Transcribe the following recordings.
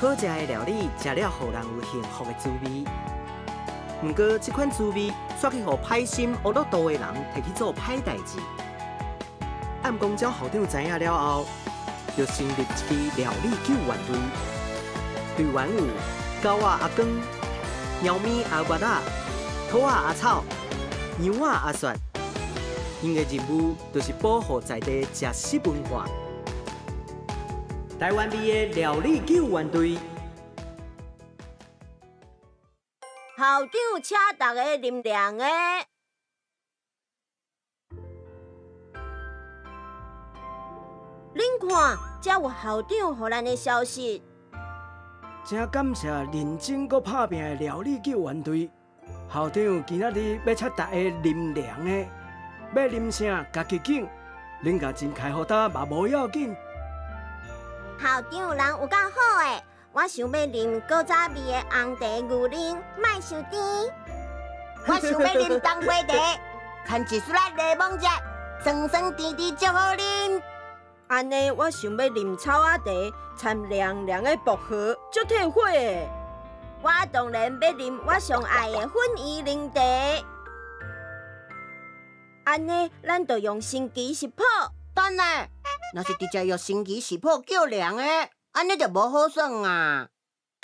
好食的料理，食了予人有幸福的滋味。毋过，這款滋味煞去予歹心惡落肚的人提去做歹代誌。暗公鳥校長知影了後，就成立一支料理救援隊。隊員有狗仔阿光、貓咪阿月仔、兔仔阿草、羊仔阿雪。𪜶的任務就是保護在地食食文化。台灣味的料理救援隊。校長請大家啉涼的。恁看，這有校長予咱的消息。真感謝認真閣拍拚的料理救援隊。校長今仔日欲請大家啉涼的，欲啉啥家己揀，恁共錢開予擔嘛無要緊。校長人有夠好的，我想欲啉古早味的紅茶牛奶，莫傷甜。我想欲啉冬瓜茶，摻一絲仔檸檬汁，酸酸甜甜足好啉。按呢，我想欲啉草仔茶，摻涼涼的薄荷，足退火的。我當然欲啉我上愛的粉圓奶茶。按呢，咱就用神奇食譜。等下，若是直接用神奇食譜叫涼的，按呢就無好耍啊！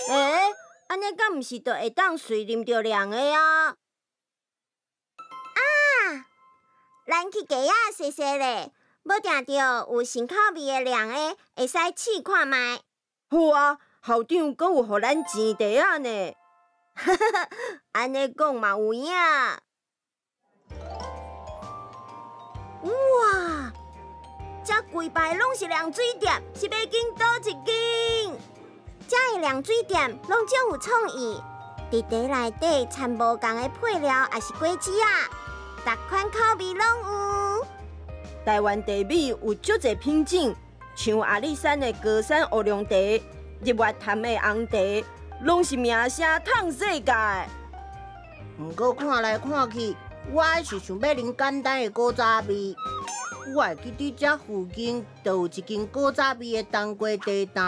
欸，按呢敢毋是就會當隨啉著涼的啊？啊！咱去街仔踅踅咧，無定著有新口味的涼的，會使試看覓。好啊，校長閣有予咱錢袋仔呢。按呢講嘛有影。哇！這規排攏是涼水店，是欲揀佗一間？這个涼水店攏足有創意，佇茶內底摻無仝的配料，抑是果汁仔，逐款口味攏有。台灣茶米有足濟品種，像阿里山的高山烏龍茶、日月潭的紅茶，攏是名聲淌世界。毋過看來看去，我還是想欲啉簡單的古早味。我會記佇這附近就有一間古早味的冬瓜茶檔。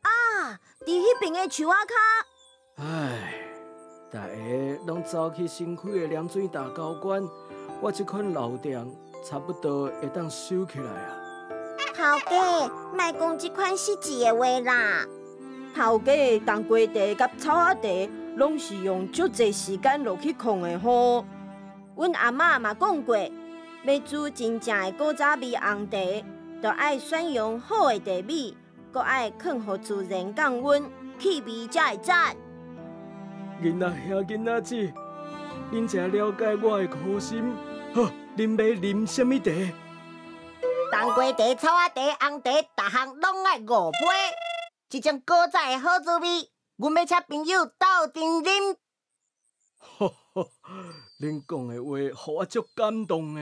啊！佇彼爿的樹仔跤。唉，大家攏走去新開的涼水大交關，我這款老店差不多會當收起來啊。頭家，莫講這款失智的話啦。頭家冬瓜茶佮草仔茶，攏是用足濟時間落去控的吼。阮阿嬤嘛講過，欲煮真正的古早味紅茶，就愛選用好的茶米，閣愛囥予自然降溫，氣味才會讚。囡仔兄囡仔姊，恁誠了解我的苦心。好，恁欲啉啥物茶？冬瓜茶、草仔茶、紅茶，逐項攏愛五杯。這種古早的好滋味，阮欲請朋友鬥陣啉。呵呵，恁講的話，予我足感動的。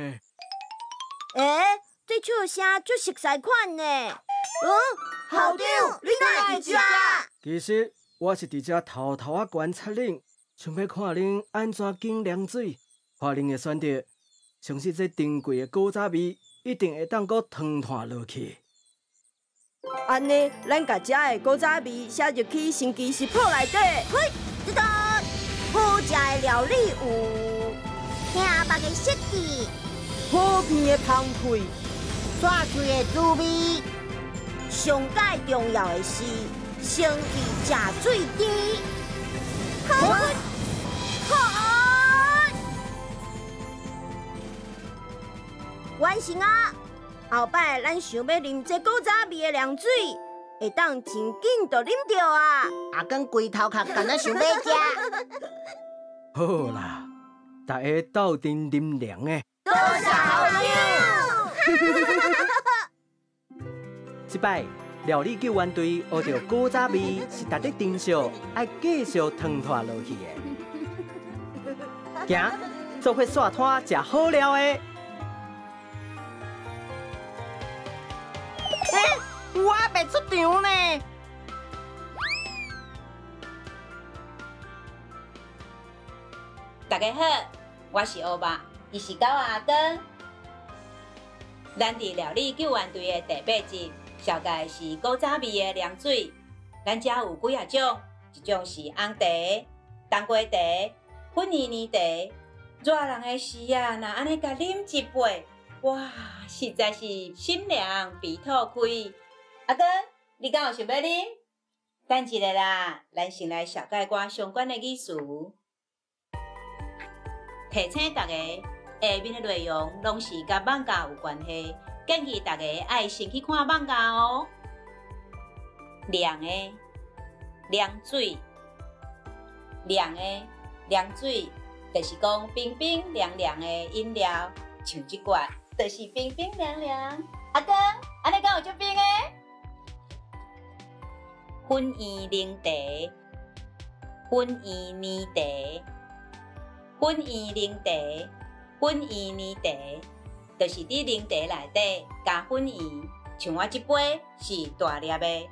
欸，這笑聲足熟似款呢。嗯，校長，你哪會佇遮？其實我是佇遮偷偷仔觀察恁，想欲看恁按怎揀涼水，看恁的選擇，相信這珍貴的古早味一定會當閣湯湠落去。按呢，咱共遮的古早味寫入去神奇食譜內底。嘿，這道好食的料理有聽捌的設計，普遍的芳氣，煞喙的滋味。上蓋重要的是，生意食水甜。好，好，完成啊！後擺咱想欲啉這古早味的涼水，會當真緊就啉著啊！阿光規頭殼敢若想欲食。好啦，大家鬥陣啉涼的。多謝校長。這擺料理救援隊學著古早味是值得珍惜，愛繼續湯湠落去的。行，做伙煞攤食好料的。欸，我袂出場呢。大家好，我是烏肉，伊是狗阿光。咱佇料理救援隊的第八集，紹介是古早味的涼水。咱遮有幾仔種，一種是紅茶、冬瓜茶、粉圓奶茶。熱人的時啊，若按呢共啉一杯，哇，實在是心涼鼻吐開。阿哥，你敢有想欲啉？等一下啦，咱先來紹介寡相關的語詞。提醒大家，下面的內容攏是佮艋舺有關係，建議大家愛先去看艋舺哦。涼的、涼水、涼的、涼水，就是講冰冰涼涼的飲料，像這罐，就是冰冰涼涼。阿哥，按呢敢有足冰的？粉圓奶茶、粉圓奶茶、粉圓奶茶、粉圓奶茶，就是佇奶茶內底加粉圓。像我這杯是大粒的，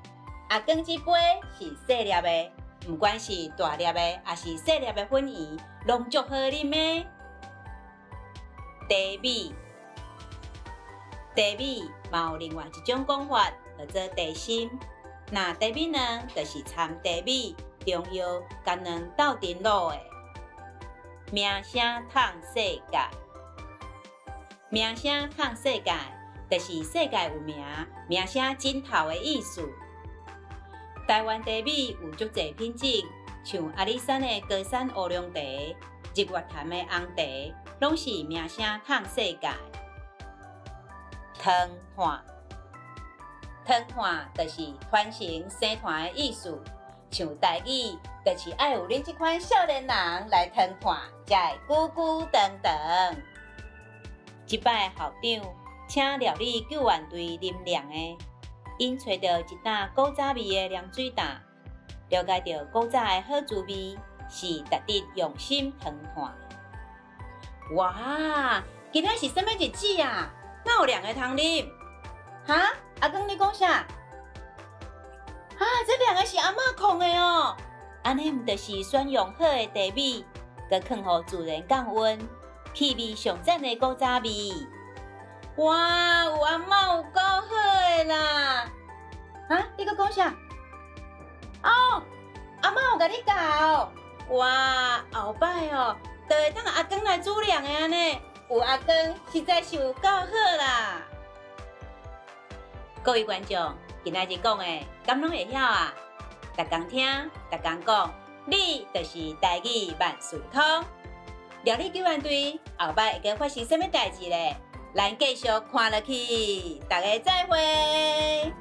阿公這杯是細粒的。毋管是大粒的，抑是細粒的粉圓，攏足好啉的。茶米，茶米嘛有另外一種講法，叫做茶心。若茶米卵，就是摻茶米、中藥佮卵鬥陣滷的。名聲溏世界，名聲溏世界，就是世界有名，名聲真透的意思。台灣茶米有足濟品種，像阿里山的高山烏龍茶、日月潭的紅茶，攏是名聲溏世界。傳炭，傳炭就是傳承生炭的意思。像台語，就是愛有恁這款少年人來傳炭，才會久久長長。這擺校長請料理救援隊啉涼的，𪜶揣著一擔古早味的涼水擔，了解著古早的好滋味，是值得用心傳炭。哇，今仔是啥物日子啊？哪有涼的通啉？哈？阿公你講啥？啊，這涼的是阿嬤囥的哦。按呢毋就是選用好的茶米，閣囥予自然降溫，氣味上讚的古早味。哇，有阿嬤有夠好的啦！啊，你閣講啥？哦，阿嬤有共你教。哇，後擺哦，就會當阿公來煮涼的按呢，有阿公實在是有夠好啦！各位觀眾，今仔日講的，敢攏會曉啊？逐工聽，逐工講，你就是台語萬事通。料理救援隊後擺會閣發生啥物代誌咧？咱繼續看落去，大家再會。